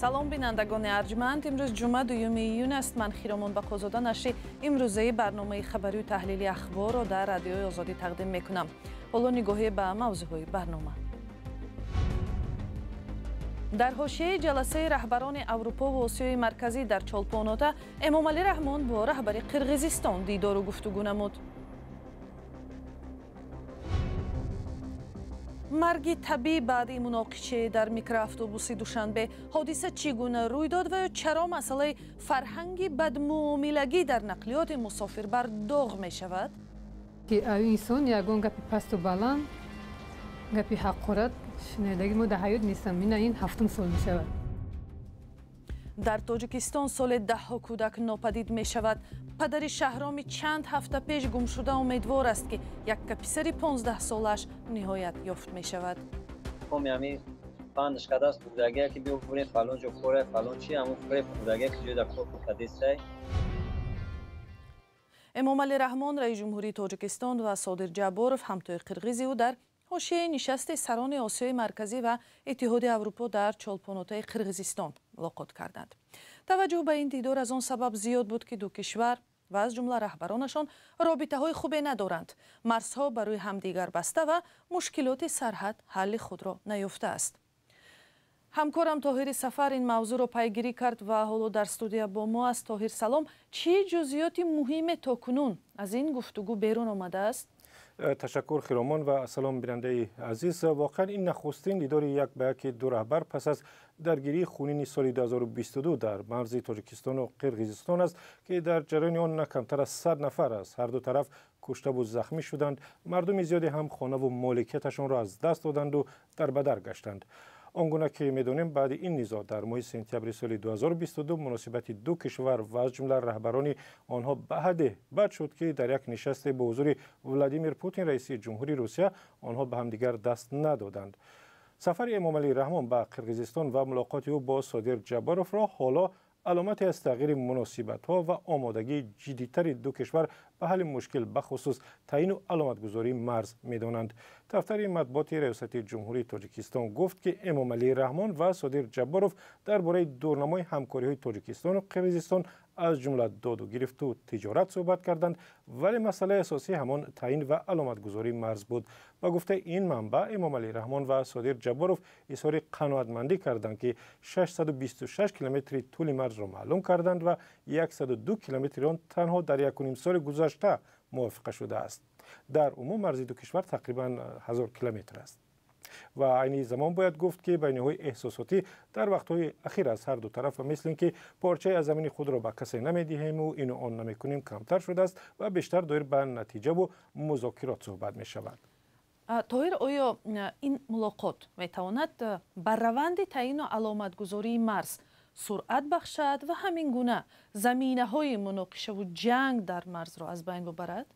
Салом, бинандагони арҷманд. Имрӯз ҷумъа, 2 июн аст. Ман Хиромон Бақозода нашри имрӯзаи барномаи хабарию таҳлили ахборро дар Радиои Озодӣ тақдим мекунам. Ҳоло нигоҳе ба мавзӯъҳои барнома. Дар ҳошияи ҷаласаи раҳбарони Аврупо ва Осиёи Марказӣ дар Чолпонота Эмомалӣ Раҳмон бо раҳбари Қирғизистон дидору гуфтугӯ намуд. Марги табиӣ баъди муноқишае дар микроавтобуси Душанбе. Ҳодиса чӣ гуна рӯй дод ва ё чаро масъалаи фарҳанги бадмуомилагӣ дар нақлиёти мусофирбар доғ мешавад? Ки инсон ягон гапи пасту баланд, гапи ҳақорат шунидагӣ мо дар ҳаёт нестам. Ина ин ҳафтум сол мешавад. Дар Тоҷикистон соли даҳҳо кӯдак нопадид мешавад. Падари Шаҳроми чанд ҳафта пеш гумшуда умедвор аст, ки якка писари 15-солааш ниҳоят ёфт мешавад. Эмомалӣ Раҳмон, раиси ҷумҳурии Тоҷикистон, ва Содир Ҷабборов, ҳамтои қирғизи ӯ, дар ҳошияи нишасти сарони Осиёи Марказӣ ва Иттиҳоди Аврупо дар Чолпонотаи Қирғизистон мулоқот карданд. Таваҷҷӯҳ ба ин дидор аз он сабаб зиёд буд, ки ду кишвар ва аз ҷумла раҳбаронашон робитаҳои хубе надоранд. Марзҳо барои ҳамдигар баста ва мушкилоти сарҳад ҳалли худро наёфтааст. Ҳамкорам Тоҳири Сафар ин мавзӯъро пайгирӣ кард ва ҳоло дар студия бо мо аст. Тоҳир, салом. Чӣ ҷузъиёти муҳиме то кунун аз ин гуфтугӯ берун омадааст? Ташаккур, Хиромон, ва салом, бинандаи азиз. Воқеан ин нахустин дидори як ба яки ду раҳбар пас аз даргирии хунини соли 2022 дар марзи Тоҷикистону Қирғизистон аст, ки дар ҷараёни он на камтар аз 100 нафар аз ҳар ду тараф куштаву захмӣ шуданд. Мардуми зиёде ҳам хонаву моликияташонро аз даст доданду дар бадар гаштанд. Он гуна ки медонем, баъди ин низоъ дар моҳи сентябри соли 2022 муносибати ду кишвар ва аз ҷумла раҳбарони онҳо ба ҳадде бад шуд, ки дар як нишасте бо ҳузури Владимир Путин, раиси ҷумҳури Русия, онҳо ба ҳамдигар даст надоданд. Сафари Эмомалӣ Раҳмон ба Қирғизистон ва мулоқоти ӯ бо Содир Ҷабборовро ҳоло аломате аз тағйири муносибатҳо ва омодагии ҷиддитари ду кишвар ба ҳалли мушкил, бахусус таъину аломатгузории марз медонанд. Дафтари матбуоти Раёсати ҷумҳурии Тоҷикистон гуфт, ки Эмомалӣ Раҳмон ва Содир Ҷабборов дар бораи дурнамои ҳамкориҳои Тоҷикистону Қирғизистон, аз ҷумла доду гирифту тиҷорат суҳбат карданд, вале масъалаи асосӣ ҳамон таъин ва аломатгузории марз буд. Ба гуфтаи ин манбаъ, Эмомалӣ Раҳмон ва Содир Ҷабборов изҳори қаноатмандӣ карданд, ки 626 километри тӯли марзро маълум карданд ва 102 километри он танҳо дар 1,5 соли гузашта мувофиқа шудааст. Дар умум марзи ду кишвар тақрибан 1000 километр аст. Ва айни замон бояд гуфт, ки байниҳои эҳсосотӣ дар вақтҳои ахир аз ҳар ду тараф, мисли ин ки порчае аз замини худро ба касе намедиҳему ину он намекунем, камтар шудааст ва бештар доир ба натиҷаву музокирот суҳбат мешавад. Тоҳир, оё ин мулоқот метавонад ба раванди таъину аломатгузории марз суръат бахшад ва ҳамин гуна заминаҳои муноқишаву ҷанг дар марзро аз байн бубарад?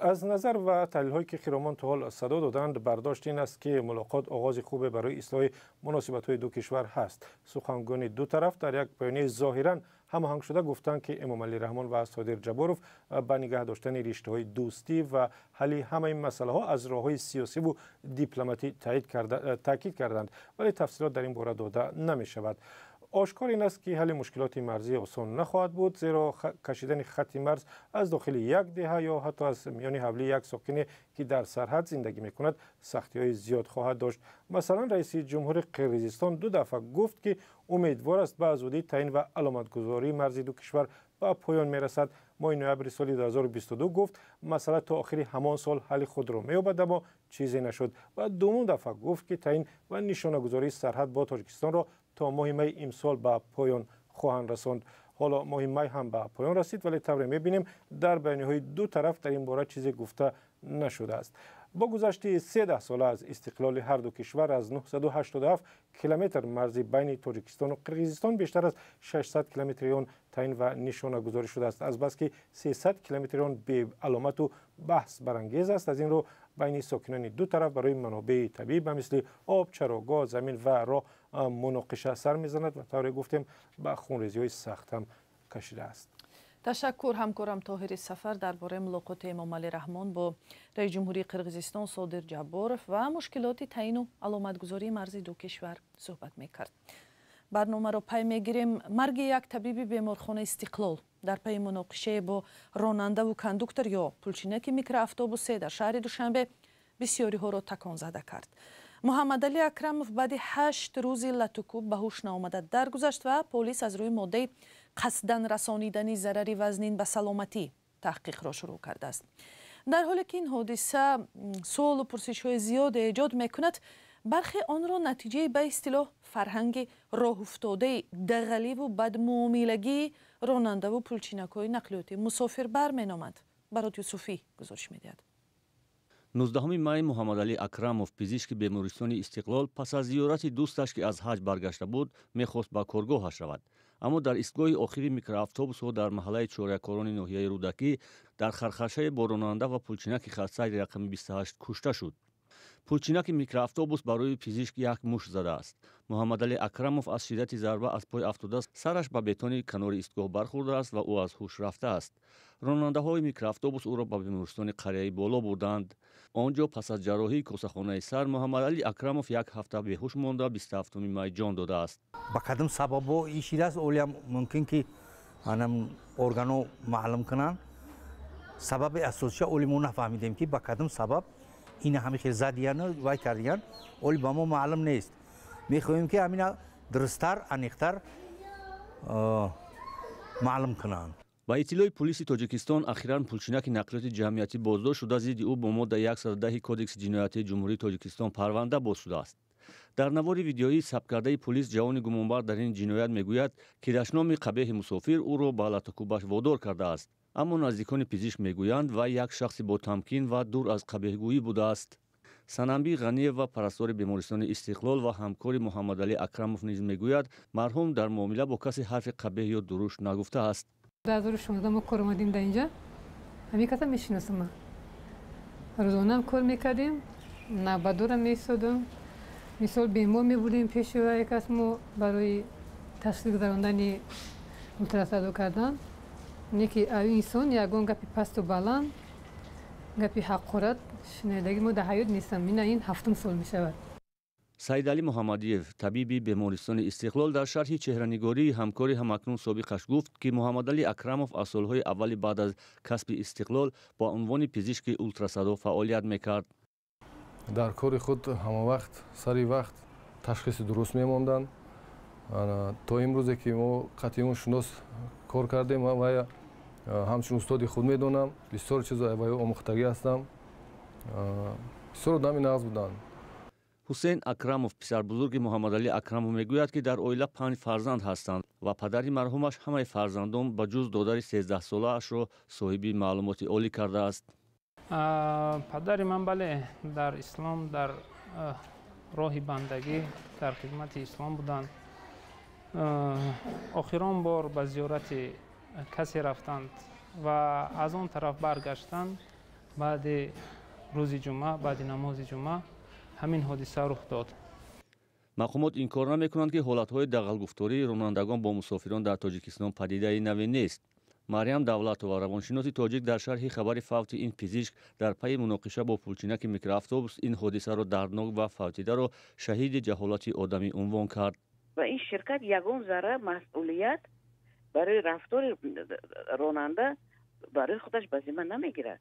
Аз назар ва таҳлилҳое ки Хиромон то ҳол садо доданд, бардошт ин аст, ки мулоқот оғози хубе барои ислоҳи муносибатҳои ду кишвар ҳаст. Сухангӯёни ду тараф дар як баёнияи зоҳиран ҳамоҳангшуда гуфтанд, ки Эмомалӣ Раҳмон ва Содир Ҷабборов ба нигаҳ доштани риштаҳои дӯстӣ ва ҳалли ҳамаи масъалаҳо аз роҳҳои сиёсиву дипломатӣ таъкид карданд, вале тафсилот дар ин бора дода намешавад. Ошкор ин аст, ки ҳалли мушкилоти марзӣ осон нахоҳад буд, зеро кашидани хатти марз аз дохили як деҳа ё ҳатто аз миёни ҳавлии як сокине, ки дар сарҳад зиндагӣ мекунад, сахтиҳои зиёд хоҳад дошт. Масалан, раиси ҷумҳури Қирғизистон ду дафъа гуфт, ки умедвор аст ба зудӣ таъин ва аломатгузории марзи ду кишвар ба поён мерасад. Моҳи ноябри соли 2022 гуфт, масъала то охири ҳамон сол ҳалли худро меёбад, аммо чизе нашуд. Ва дуввум дафъа гуфт, ки таъин ва нишонагузории сарҳад бо Тоҷикистонро то моҳи май имсол ба поён хоҳанд расонд. Ҳоло моҳи май ҳам ба поён расид, вале тавре мебинем, дар баёниҳои ду тараф дар ин бора чизе гуфта нашудааст. Бо гузашти 13 сола аз истиқлоли ҳар ду кишвар, аз 987 километр марзи байни Тоҷикистону Қирғизистон бештар аз 600 километри он таъин ва нишонагузорӣ шудааст. Азбаски 300 километри он беаломату баҳс барангез аст, аз ин рӯ байни сокинони ду тараф барои манобеи табиӣ ба мисли об, чарогоҳ, замин ва роҳ муноқиша сар мезанад ва тавре гуфтем, ба хунрезиҳои сахт ҳам кашидааст. Ташаккур, ҳамкорам Тоҳири Сафар дар бораи мулоқоти Эмомалӣ Раҳмон бо раиси ҷумҳурии Қирғизистон Содир Ҷабборов ва мушкилоти таъину аломатгузории марзи ду кишвар суҳбат мекард. Барномаро пай мегирем. Марги як табиби беморхонаи Истиқлол дар пайи муноқишае бо ронандаву кондуктор ё пулчинаки микроавтобусе дар шаҳри Душанбе бисёриҳоро таконзада кард. Муҳаммадалӣ Акрамов баъди 8 рӯзи латукӯб ба ҳуш наомада даргузашт ва полис аз рӯи моддаи қасдан расонидани зарари вазнин ба саломатӣ таҳқиқро шурӯъ кардааст. Дар ҳоле ки ин ҳодиса суолу пурсишҳои зиёде эҷод мекунад, бархе онро натиҷаи ба истилоҳ фарҳанги роҳуфтодаи дағаливу бадмуомилагии ронандаву пулчинакҳои нақлиёти мусофирбар меноманд. Барот Юсуфӣ гузориш медиҳад. 19 май Муҳаммадалӣ Акрамов, пизишки бемористони Истиқлол, пас аз зиёрати дӯсташ, ки аз ҳаҷ баргашта буд, мехост ба коргоҳаш равад, аммо дар истгоҳи охири микроавтобусҳо дар маҳаллаи Чорякорони ноҳияи Рӯдакӣ дар хархашае бо ронанда ва пулчинаки хатсайри рақами 28 кушта шуд. Пулчинаки микроавтобус барои пизишк як мушт задааст. Муҳаммадалӣ Акрамов аз шиддати зарба аз пой афтода, сараш ба бетони канори истгоҳ бархӯрдааст ва ӯ аз ҳуш рафтааст. Ронандаҳои микроавтобус ӯро ба бемористони қарияи боло бурданд. Он ҷо пас аз ҷарроҳии косахонаи сар Муҳаммадалӣ Акрамов як ҳафта беҳуш монда, 27 май ҷон додааст. Ба кадом сабабо ин шидааст, олиам мумкин ки анам органо маълум кунанд. Сабаби асосиша оли мо нафаҳмидем, ки ба кадом сабаб ина ҳами хел задияну вай кардиян, оли ба мо маълум нест. Мехоҳем, ки ҳамина дурусттар, аниқтар маълум кунанд. Ба иттилои пулиси Тоҷикистон, ахиран пулчинаки нақлиёти ҷамъиятӣ боздошт шуда, зидди ӯ бо моддаи 110 Кодекси ҷиноятии Ҷумҳурии Тоҷикистон парванда боз шудааст. Дар навори видеоии сабткардаи пулис ҷавони гумонбар дар ин ҷиноят мегӯяд, ки дашноми қабеҳи мусофир ӯро ба латукӯбаш водор кардааст. Аммо наздикони пизишк мегӯянд, вай як шахси ботамкин ва дур аз қабеҳгӯӣ будааст. Санамбӣ Ғаниева, парастори бемористони Истиқлол ва ҳамкори Муҳаммадалӣ Акрамов, низ мегӯяд, марҳум дар муомила бо касе ҳарфи қабеҳ ё дурушт нагуфтааст. 2016 мо кор омадем дар инҷа. Ҳамин каса мешиносам ман. Рӯзонаам кор мекардем, навбатдора меистодам. Мисол, бемор мебурдем пеши вай кас мо барои ташхис гузарондани, ултрасадо кардан. Не ки аю инсон ягон гапи пасту баланд, гапи ҳақорат шунидагӣ мо дар ҳаёт нестам. Ина ин ҳафтум сол мешавад. Саидалӣ Муҳаммадиев, табиби бемористони Истиқлол, дар шарҳи чеҳранигории ҳамкори ҳамакнун собиқаш гуфт, ки Муҳаммадалӣ Акрамов аз солҳои аввали баъд аз касби истиқлол ба унвони пизишки ултрасадо фаъолият мекард. Дар кори худ ҳамавақт сари вақт ташхиси дуруст мемонданд. То имрӯзе ки мо қатъиун шинос кор кардем, ман вая ҳамчун устоди худ медонам, бисёр чизо вай омӯхтагӣ ҳастам. Бисёр одами нағз буданд. Ҳусейн Акрамов, писарбузурги Муҳаммадалӣ Акрамов, мегӯяд, ки дар оила панҷ фарзанд ҳастанд ва падари марҳумаш ҳамаи фарзандон ба ҷуз додари 13-солаашро соҳиби маълумоти олӣ кардааст. Падари ман, бале, дар ислом, дар роҳи бандагӣ, дар хидмати ислом буданд. Охирон бор ба зиёрати касе рафтанд ва аз он тараф баргаштанд. Баъди рӯзи ҷумъа, баъди намози ҷумъа ҳамин ҳодиса рух дод. Мақомот инкор намекунанд, ки ҳолатҳои дағалгуфтории ронандагон бо мусофирон дар Тоҷикистон падидаи наве нест. Марьям Давлатова, равоншиноси тоҷик, дар шарҳи хабари фавти ин пизишк дар пайи муноқиша бо пулчинаки микроавтобус ин ҳодисаро дарднок ва фавтидаро шаҳиди ҷаҳолати одамӣ унвон кард. Ва ин ширкат ягон зарра масъулият барои рафтори ронанда барои худаш ба зимма намегирад,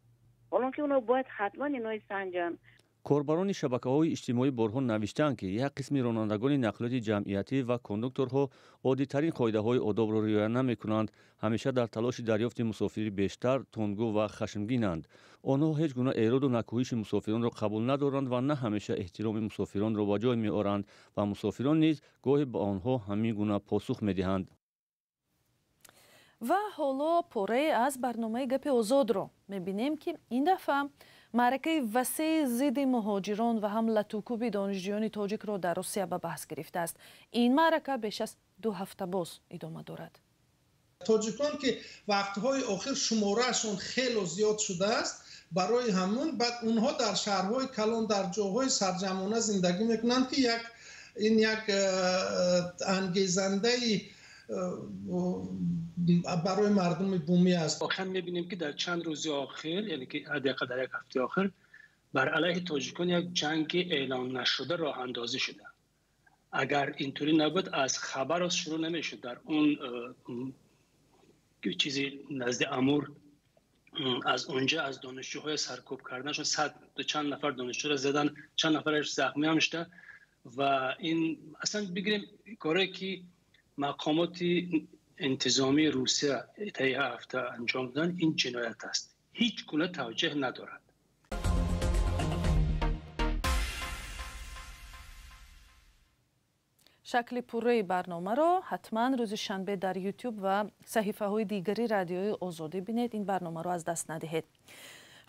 ҳолон ки онҳо бояд ҳатман инои санҷанд. Корбарони шабакаҳои иҷтимоӣ борҳо навиштаанд, ки як қисми ронандагони нақлиёти ҷамъиятӣ ва кондукторҳо оддитарин қоидаҳои одобро риоя намекунанд, ҳамеша дар талоши дарёфти мусофири бештар, тундгӯ ва хашмгинанд. Онҳо ҳеҷ гуна эроду накӯҳиши мусофиронро қабул надоранд ва на ҳамеша эҳтироми мусофиронро ба ҷой меоранд ва мусофирон низ гоҳе ба онҳо ҳамин гуна посух медиҳанд. Ва ҳоло порае аз барномаи Гапи озодро мебинем, ки ин дафъа маъракаи васеи зидди муҳоҷирон ва ҳам латукӯби донишҷӯёни тоҷикро дар Русия ба баҳс гирифтааст. Ин маърака беш аз 2 ҳафта боз идома дорад. Тоҷикон, ки вақтҳои охир шумораашон хело зиёд шудааст, барои ҳамун баъд онҳо дар шаҳрҳои калон, дар ҷоҳои сарҷамъона зиндагӣ мекунанд, ки як ин як ангезандаи барои мардуми бумӣ аст. Воқеан мебинем, ки дар чанд рӯзи охир, яъне ки ҳадди ақал дар як ҳафтаи охир, бар алайҳи тоҷикон як ҷанги эълон нашуда роҳандозӣ шуда. Агар интури набуд, аз хабар шурӯъ намешуд. Дар он чизи назди Амур, аз онҷа аз донишҷӯҳои саркӯб карданашон сад чанд нафар донишҷӯро задан, чанд нафараш захмӣ ҳам шуда. Ва ин аслан бигирем корое ки мақомоти интизомии Русия таи ҳафта анҷом доданд, ин ҷиноят аст, ҳеҷ гуна тавҷеҳ надорад. Шакли пурраи барномаро ҳатман рӯзи шанбе дар YouTube ва саҳифаҳои дигари Радиои Озодӣ бинед. Ин барномаро аз даст надиҳед.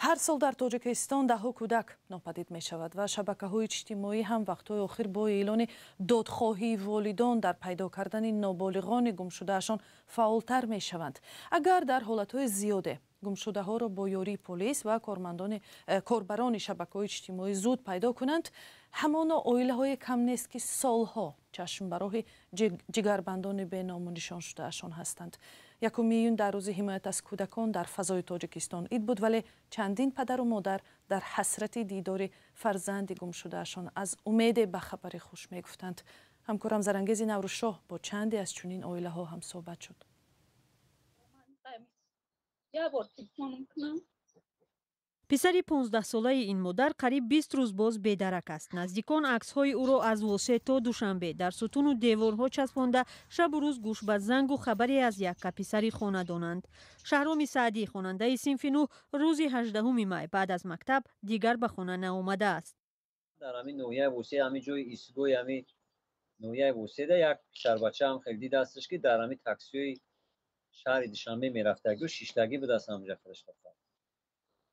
Ҳар сол дар Тоҷикистон даҳҳо кӯдак нопадид мешавад ва шабакаҳои иҷтимоӣ ҳам вақтҳои охир бо эълони додхоҳии волидон дар пайдо кардани ноболиғони гумшудаашон фаъолтар мешаванд. Агар дар ҳолатҳои зиёде гумшудаҳоро бо ёрии полис ва корбарони шабакаҳои иҷтимоӣ зуд пайдо кунанд, ҳамоно оилаҳое кам нест, ки солҳо чашм ба роҳи ҷигарбандони беному нишон шудаашон ҳастанд. 1 июн дар рӯзи ҳимоят аз кӯдакон дар фазои Тоҷикистон ид буд, вале чандин падару модар дар ҳасрати дидори фарзанди гумшудаашон аз умеде ба хабари хуш мегуфтанд. Ҳамкорам Зарангези Наврӯзшоҳ бо чанде аз чунин оилаҳо ҳамсӯҳбат шуд. Писари 15-солаи ин модар қариб 20 рӯз боз бедарак аст. Наздикон аксҳои ӯро аз Восе то Душанбе дар сутуну деворҳо часпонда, шабу рӯз гӯш ба зангу хабаре аз якка писари хонадонанд. Шаҳроми Саъдӣ, хонандаи синфи 9, рӯзи 18 май баъд аз мактаб дигар ба хона наомадааст. Дар ҳамин ноҳияи Восе, ҳамин ҷои истгоҳи ҳамин ноҳияи Воседа як писарбачаам хеле дидастш, ки дар ҳамин таксиҳои шаҳри Душанбе мерафтагӣ, шиштагӣ будааст ҳамҷа худаш рафта.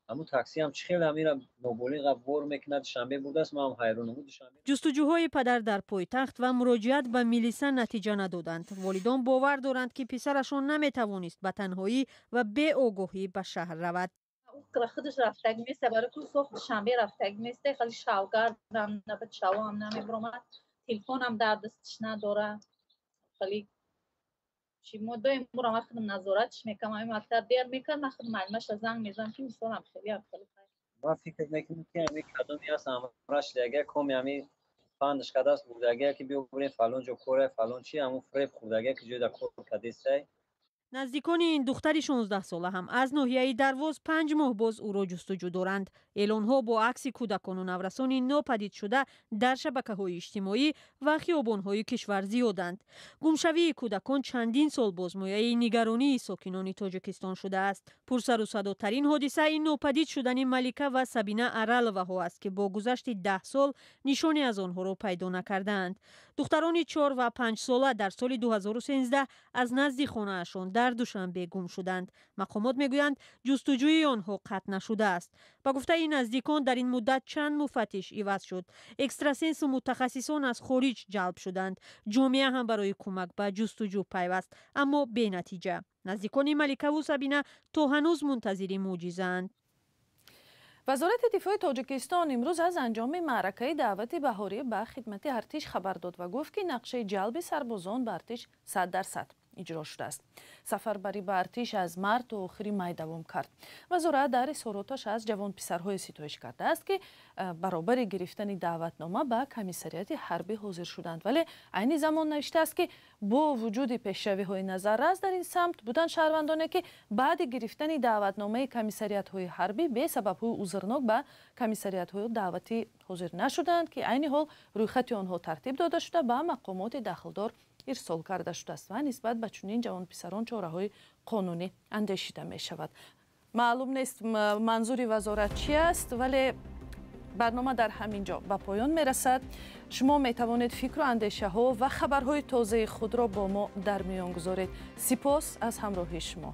Ҳамун такси ҳам чӣ хеле ҳамира ноболиға бор мекунад, Душанбе бурдааст, ман ҳам ҳайронам. Душанбе. Ҷустуҷӯҳои падар дар пойтахт ва муроҷиат ба милиса натиҷа надоданд. Волидон бовар доранд, ки писарашон наметавонист ба танҳоӣ ва беогоҳӣ ба шаҳр равад. Худаш рафтагӣ нест, барои ку сохт Душанбе рафтагӣ нест, хеле шавгардам набад, шавам намебиромад, телефонам дар дасташ надорад. Хеле чи мо доим бурам, ман худам назоратш мекунам, ҳамин мактаб дер мекард, ман худам муаллимаша занг мезанам, ки мисолам хеле ам хеле. Ман фикр мекунам, ки ҳамин кадоме ҳаст ҳамраш дагия коми ҳамин фандаш кардааст, бурдагия, ки биё бурем фалон ҷо коре, фалон чи, ҳамун фиреб хӯрдагия, ки ҷойда кор кардестай. Наздикони ин духтари 16-сола ҳам аз ноҳияи Дарвоз 5 моҳ боз ӯро ҷустуҷӯ доранд. Эълонҳо бо акси кӯдакону наврасони нопадид шуда дар шабакаҳои иҷтимоӣ ва хиёбонҳои кишвар зиёданд. Гумшавии кӯдакон чандин сол боз мояи нигаронии сокинони Тоҷикистон шудааст. Пурсару садотарин ҳодиса ин нопадид шудани Малика ва Сабина Араловаҳо аст, ки бо гузашти 10 сол нишоне аз онҳоро пайдо накардаанд. Духтарони 4 ва 5 сола дар соли 2013 аз назди хонаашон дар Душанбе гум шуданд. Мақомот мегӯянд, ҷустуҷӯи онҳо қатъ нашудааст. Ба гуфтаи наздикон, дар ин муддат чанд муфаттиш иваз шуд, экстрасенсу мутахассисон аз хориҷ ҷалб шуданд, ҷомеа ҳам барои кӯмак ба ҷустуҷӯ пайваст, аммо бенатиҷа. Наздикони Маликаву Сабина то ҳанӯз мунтазири мӯъҷизаанд. Вазорати дифои Тоҷикистон имрӯз аз анҷоми маъракаи даъвати баҳорӣ ба хидмати артиш хабар дод ва гуфт, ки нақшаи ҷалби сарбозон ба артиш 100% иҷро шудааст. Сафарбарӣ ба артиш аз март то охири май давом кард. Вазорат дар изҳороташ аз ҷавонписарҳое ситоиш кардааст, ки баробари гирифтани даъватнома ба комиссариати ҳарбӣ ҳозир шуданд, вале айни замон навиштааст, ки бо вуҷуди пешравиҳои назаррас дар ин самт буданд шаҳрвандоне, ки баъди гирифтани даъватномаи комиссариатҳои ҳарбӣ бе сабабҳои узрнок ба комиссариатҳои даъватӣ ҳозир нашуданд, ки айни ҳол рӯйхати онҳо тартиб дода шуда, ба мақомоти дахлдор ирсол карда шудааст ва нисбат ба чунин ҷавонписарон чораҳои қонунӣ андешида мешавад. Маълум нест, манзури вазорат чи аст, вале барнома дар ҳамин ҷо ба поён мерасад. Шумо метавонед фикру андешаҳо ва хабарҳои тозаи худро бо мо дар миён гузоред. Сипос аз ҳамроҳии шумо.